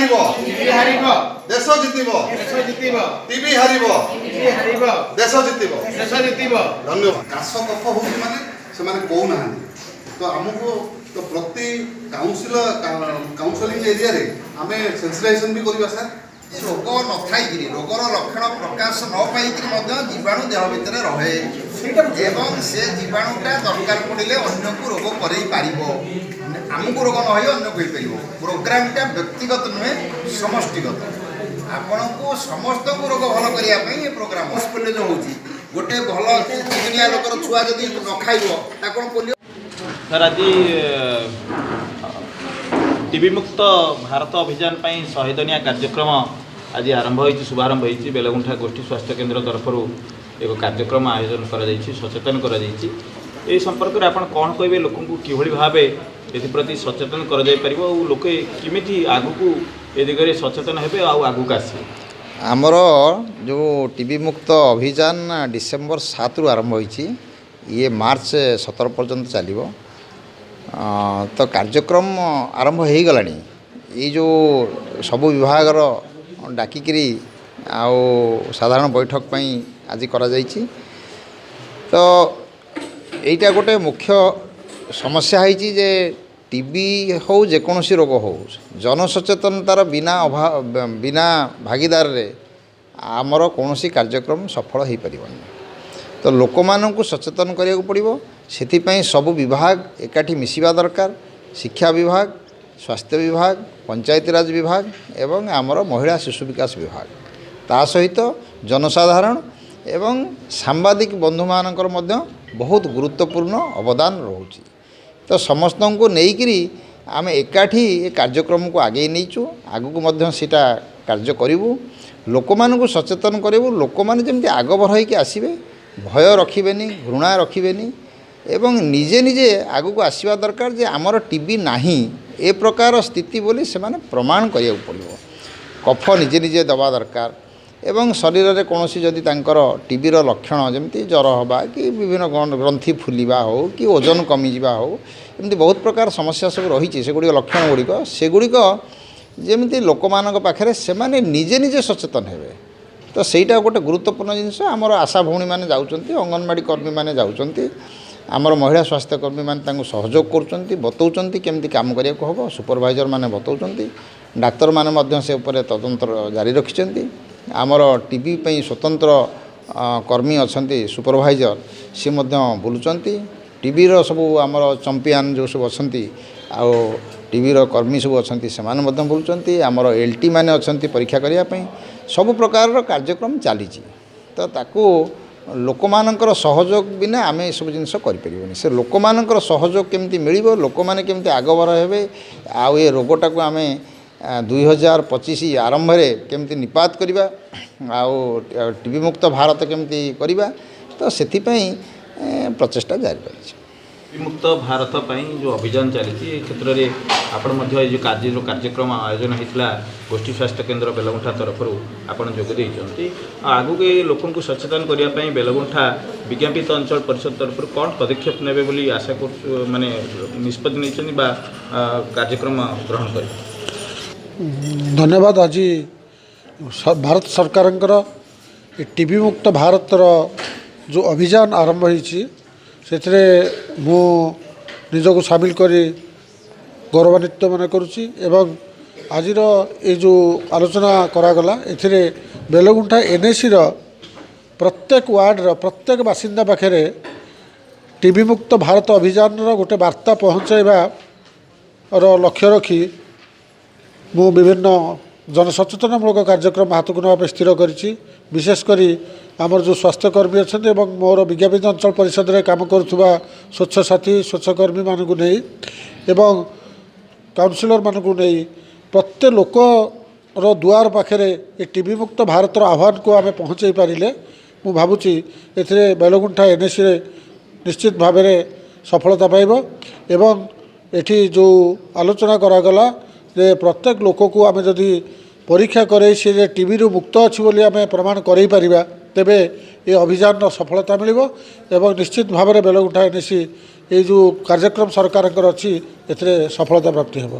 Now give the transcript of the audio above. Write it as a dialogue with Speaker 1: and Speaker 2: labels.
Speaker 1: ହାରିବ,
Speaker 2: ଟିବି ହାରିବ,
Speaker 1: ଦେଶ ଜିତିବ।
Speaker 2: ଦେଶ ଜିତିବ।
Speaker 1: ଟିବି ହାରିବ,
Speaker 2: ଟିବି ହାରିବ,
Speaker 1: ଦେଶ ଜିତିବ।
Speaker 2: ଦେଶ ଜିତିବ।
Speaker 1: ଧନ୍ୟବାଦ। କାଶ କଫ ହେଉଛି ମାନେ ସେମାନେ କହୁନାହାନ୍ତି। ତ ଆମକୁ ତ ପ୍ରତି କାଉନସିଲିଂ ଏରିଆରେ ଆମେ ସେନ୍ସିଟାଇଜେସନ୍ ବି କରିବା ସାର୍।
Speaker 3: ରୋଗ ନଥାଇକିରି, ରୋଗର ଲକ୍ଷଣ ପ୍ରକାଶ ନ ପାଇକିରି ମଧ୍ୟ ଜୀବାଣୁ ଦେହ ଭିତରେ ରହେ ଏବଂ ସେ ଜୀବାଣୁଟା ଦରକାର ପଡ଼ିଲେ ଅନ୍ୟକୁ ରୋଗ କରେଇ ପାରିବ। ଆମକୁ ରୋଗ ନ ହେଇ ଅନ୍ୟକୁ ହେଇପାରିବ। ପ୍ରୋଗ୍ରାମଟା ବ୍ୟକ୍ତିଗତ ନୁହେଁ, ସମଷ୍ଟିଗତ। ଆପଣଙ୍କୁ ସମସ୍ତଙ୍କୁ ରୋଗ ଭଲ କରିବା ପାଇଁ ଏ ପ୍ରୋଗ୍ରାମ। ପୋଲିଓ ଯେଉଁ ହେଉଛି, ଗୋଟେ ଭଲ ଚିକିଣିଆ ଲୋକର ଛୁଆ ଯଦି ନ ଖାଇବ, ତା କ'ଣ ପୋଲିଓ
Speaker 4: ସାର୍, ଆଜି ଟିବି ମୁକ୍ତ ଭାରତ ଅଭିଯାନ ପାଇଁ 100 ଦିନିଆ କାର୍ଯ୍ୟକ୍ରମ ଆଜି ଆରମ୍ଭ ହୋଇଛି, ଶୁଭାରମ୍ଭ ହୋଇଛି। ବେଲଗୁଣ୍ଠା ଗୋଷ୍ଠୀ ସ୍ୱାସ୍ଥ୍ୟ କେନ୍ଦ୍ର ତରଫରୁ ଏକ କାର୍ଯ୍ୟକ୍ରମ ଆୟୋଜନ କରାଯାଇଛି, ସଚେତନ କରାଯାଇଛି। ଏହି ସମ୍ପର୍କରେ ଆପଣ କ'ଣ କହିବେ? ଲୋକଙ୍କୁ କିଭଳି ଭାବେ ଏଥିପ୍ରତି ସଚେତନ କରାଯାଇପାରିବ ଆଉ ଲୋକେ କେମିତି ଆଗକୁ ଏ ଦିଗରେ ସଚେତନ ହେବେ ଆଉ ଆଗକୁ ଆସିବେ?
Speaker 5: ଆମର ଯେଉଁ ଟିବି ମୁକ୍ତ ଅଭିଯାନ ଡିସେମ୍ବର 7ରୁ ଆରମ୍ଭ ହୋଇଛି, ଇଏ ମାର୍ଚ୍ଚ 17 ପର୍ଯ୍ୟନ୍ତ ଚାଲିବ। ତ କାର୍ଯ୍ୟକ୍ରମ ଆରମ୍ଭ ହୋଇଗଲାଣି। ଏଇ ଯେଉଁ ସବୁ ବିଭାଗର ଡାକିକିରି ଆଉ ସାଧାରଣ ବୈଠକ ପାଇଁ ଆଜି କରାଯାଇଛି। ତ ଏଇଟା ଗୋଟେ ମୁଖ୍ୟ ସମସ୍ୟା ହେଇଛି ଯେ ଟିବି ହେଉ, ଯେକୌଣସି ରୋଗ ହେଉ, ଜନସଚେତନତାର ବିନା ଅଭାବ, ବିନା ଭାଗିଦାରରେ ଆମର କୌଣସି କାର୍ଯ୍ୟକ୍ରମ ସଫଳ ହୋଇପାରିବନି। ତ ଲୋକମାନଙ୍କୁ ସଚେତନ କରିବାକୁ ପଡ଼ିବ। ସେଥିପାଇଁ ସବୁ ବିଭାଗ ଏକାଠି ମିଶିବା ଦରକାର: ଶିକ୍ଷା ବିଭାଗ, ସ୍ୱାସ୍ଥ୍ୟ ବିଭାଗ, ପଞ୍ଚାୟତିରାଜ ବିଭାଗ ଏବଂ ଆମର ମହିଳା ଶିଶୁ ବିକାଶ ବିଭାଗ। ତା ସହିତ ଜନସାଧାରଣ ଏବଂ ସାମ୍ବାଦିକ ବନ୍ଧୁମାନଙ୍କର ମଧ୍ୟ ବହୁତ ଗୁରୁତ୍ୱପୂର୍ଣ୍ଣ ଅବଦାନ ରହୁଛି। ତ ସମସ୍ତଙ୍କୁ ନେଇକରି ଆମେ ଏକାଠି ଏ କାର୍ଯ୍ୟକ୍ରମକୁ ଆଗେଇ ନେଇଛୁ। ଆଗକୁ ମଧ୍ୟ ସେଇଟା କାର୍ଯ୍ୟ କରିବୁ, ଲୋକମାନଙ୍କୁ ସଚେତନ କରିବୁ। ଲୋକମାନେ ଯେମିତି ଆଗଭର ହେଇକି ଆସିବେ, ଭୟ ରଖିବେନି, ଘୃଣା ରଖିବେନି ଏବଂ ନିଜେ ନିଜେ ଆଗକୁ ଆସିବା ଦରକାର ଯେ ଆମର ଟିବି ନାହିଁ, ଏ ପ୍ରକାର ସ୍ଥିତି ବୋଲି ସେମାନେ ପ୍ରମାଣ କରିବାକୁ ପଡ଼ିବ। କଫ ନିଜେ ନିଜେ ଦେବା ଦରକାର ଏବଂ ଶରୀରରେ କୌଣସି ଯଦି ତାଙ୍କର ଟିବିର ଲକ୍ଷଣ, ଯେମିତି ଜ୍ୱର ହେବା କି ବିଭିନ୍ନ ଗ୍ରନ୍ଥି ଫୁଲିବା ହେଉ କି ଓଜନ କମିଯିବା ହେଉ, ଏମିତି ବହୁତ ପ୍ରକାର ସମସ୍ୟା ସବୁ ରହିଛି। ସେଗୁଡ଼ିକ ଲକ୍ଷଣ ଗୁଡ଼ିକ, ସେଗୁଡ଼ିକ ଯେମିତି ଲୋକମାନଙ୍କ ପାଖରେ ସେମାନେ ନିଜେ ନିଜେ ସଚେତନ ହେବେ, ତ ସେଇଟା ଗୋଟେ ଗୁରୁତ୍ୱପୂର୍ଣ୍ଣ ଜିନିଷ। ଆମର ଆଶା ଭଉଣୀମାନେ ଯାଉଛନ୍ତି, ଅଙ୍ଗନବାଡ଼ି କର୍ମୀମାନେ ଯାଉଛନ୍ତି, ଆମର ମହିଳା ସ୍ୱାସ୍ଥ୍ୟକର୍ମୀମାନେ ତାଙ୍କୁ ସହଯୋଗ କରୁଛନ୍ତି, ବତଉଛନ୍ତି କେମିତି କାମ କରିବାକୁ ହେବ। ସୁପରଭାଇଜରମାନେ ବତଉଛନ୍ତି, ଡାକ୍ତରମାନେ ମଧ୍ୟ ସେ ଉପରେ ତଦନ୍ତ ଜାରି ରଖିଛନ୍ତି। ଆମର ଟିବି ପାଇଁ ସ୍ୱତନ୍ତ୍ର କର୍ମୀ ଅଛନ୍ତି, ସୁପରଭାଇଜର, ସିଏ ମଧ୍ୟ ବୁଲୁଛନ୍ତି। ଟିବିର ସବୁ ଆମର ଚମ୍ପିଆନ୍ ଯେଉଁ ସବୁ ଅଛନ୍ତି ଆଉ ଟିବିର କର୍ମୀ ସବୁ ଅଛନ୍ତି, ସେମାନେ ମଧ୍ୟ ବୁଲୁଛନ୍ତି। ଆମର ଏଲ୍ ଟି ମାନେ ଅଛନ୍ତି ପରୀକ୍ଷା କରିବା ପାଇଁ। ସବୁ ପ୍ରକାରର କାର୍ଯ୍ୟକ୍ରମ ଚାଲିଛି। ତ ତାକୁ ଲୋକମାନଙ୍କର ସହଯୋଗ ବିନା ଆମେ ଏସବୁ ଜିନିଷ କରିପାରିବୁନି। ସେ ଲୋକମାନଙ୍କର ସହଯୋଗ କେମିତି ମିଳିବ, ଲୋକମାନେ କେମିତି ଆଗଭର ହେବେ ଆଉ ଏ ରୋଗଟାକୁ ଆମେ 2025 ଆରମ୍ଭରେ କେମିତି ନିପାତ କରିବା ଆଉ ଟିବି ମୁକ୍ତ ଭାରତ କେମିତି କରିବା, ତ ସେଥିପାଇଁ ପ୍ରଚେଷ୍ଟା ଜାରି ରହିଛି।
Speaker 4: ଟିବି ମୁକ୍ତ ଭାରତ ପାଇଁ ଯେଉଁ ଅଭିଯାନ ଚାଲିଛି, ଏ କ୍ଷେତ୍ରରେ ଆପଣ ମଧ୍ୟ ଏଇ ଯେଉଁ କାର୍ଯ୍ୟ, ଯେଉଁ କାର୍ଯ୍ୟକ୍ରମ ଆୟୋଜନ ହେଇଥିଲା ଗୋଷ୍ଠୀ ସ୍ୱାସ୍ଥ୍ୟ କେନ୍ଦ୍ର ବେଲଗୁଣ୍ଠା ତରଫରୁ, ଆପଣ ଯୋଗ ଦେଇଛନ୍ତି। ଆଉ ଆଗକୁ ଏ ଲୋକଙ୍କୁ ସଚେତନ କରିବା ପାଇଁ ବେଲଗୁଣ୍ଠା ବିଜ୍ଞାପିତ ଅଞ୍ଚଳ ପରିଷଦ ତରଫରୁ କ'ଣ ପଦକ୍ଷେପ ନେବେ ବୋଲି ଆଶା କରୁଛୁ, ମାନେ ନିଷ୍ପତ୍ତି ନେଇଛନ୍ତି ବା କାର୍ଯ୍ୟକ୍ରମ ଗ୍ରହଣ କରିବେ?
Speaker 6: ଧନ୍ୟବାଦ। ଆଜି ଭାରତ ସରକାରଙ୍କର ଏ ଟିବି ମୁକ୍ତ ଭାରତର ଯେଉଁ ଅଭିଯାନ ଆରମ୍ଭ ହୋଇଛି, ସେଥିରେ ମୁଁ ନିଜକୁ ସାମିଲ କରି ଗୌରବାନ୍ୱିତ ମନେ କରୁଛି। ଏବଂ ଆଜିର ଏଇ ଯେଉଁ ଆଲୋଚନା କରାଗଲା, ଏଥିରେ ବେଲଗୁଣ୍ଠା ଏନ୍ଏସିର ପ୍ରତ୍ୟେକ ୱାର୍ଡ଼ର ପ୍ରତ୍ୟେକ ବାସିନ୍ଦା ପାଖରେ ଟିବି ମୁକ୍ତ ଭାରତ ଅଭିଯାନର ଗୋଟେ ବାର୍ତ୍ତା ପହଞ୍ଚାଇବାର ଲକ୍ଷ୍ୟ ରଖି ମୁଁ ବିଭିନ୍ନ ଜନସଚେତନମୂଳକ କାର୍ଯ୍ୟକ୍ରମ ହାତକୁ ନେବା ପାଇଁ ସ୍ଥିର କରିଛି। ବିଶେଷ କରି ଆମର ଯେଉଁ ସ୍ୱାସ୍ଥ୍ୟକର୍ମୀ ଅଛନ୍ତି ଏବଂ ମୋର ବିଜ୍ଞାପିତ ଅଞ୍ଚଳ ପରିଷଦରେ କାମ କରୁଥିବା ସ୍ୱଚ୍ଛ ସାଥୀ, ସ୍ୱଚ୍ଛକର୍ମୀମାନଙ୍କୁ ନେଇ ଏବଂ କାଉନସିଲରମାନଙ୍କୁ ନେଇ ପ୍ରତ୍ୟେକ ଲୋକର ଦୁଆର ପାଖରେ ଏ ଟିବି ମୁକ୍ତ ଭାରତର ଆହ୍ୱାନକୁ ଆମେ ପହଞ୍ଚାଇ ପାରିଲେ, ମୁଁ ଭାବୁଛି ଏଥିରେ ବେଲଗୁଣ୍ଠା ଏନ୍ଏସିରେ ନିଶ୍ଚିତ ଭାବରେ ସଫଳତା ପାଇବ। ଏବଂ ଏଠି ଯେଉଁ ଆଲୋଚନା କରାଗଲା ଯେ ପ୍ରତ୍ୟେକ ଲୋକକୁ ଆମେ ଯଦି ପରୀକ୍ଷା କରେଇ ସେ ଯେ ଟିବିରୁ ମୁକ୍ତ ଅଛି ବୋଲି ଆମେ ପ୍ରମାଣ କରେଇ ପାରିବା, ତେବେ ଏ ଅଭିଯାନର ସଫଳତା ମିଳିବ ଏବଂ ନିଶ୍ଚିତ ଭାବରେ ବେଲଗୁଣ୍ଠା ଏନ୍ଏସି ଏଇ ଯେଉଁ କାର୍ଯ୍ୟକ୍ରମ ସରକାରଙ୍କର ଅଛି, ଏଥିରେ ସଫଳତା ପ୍ରାପ୍ତି ହେବ।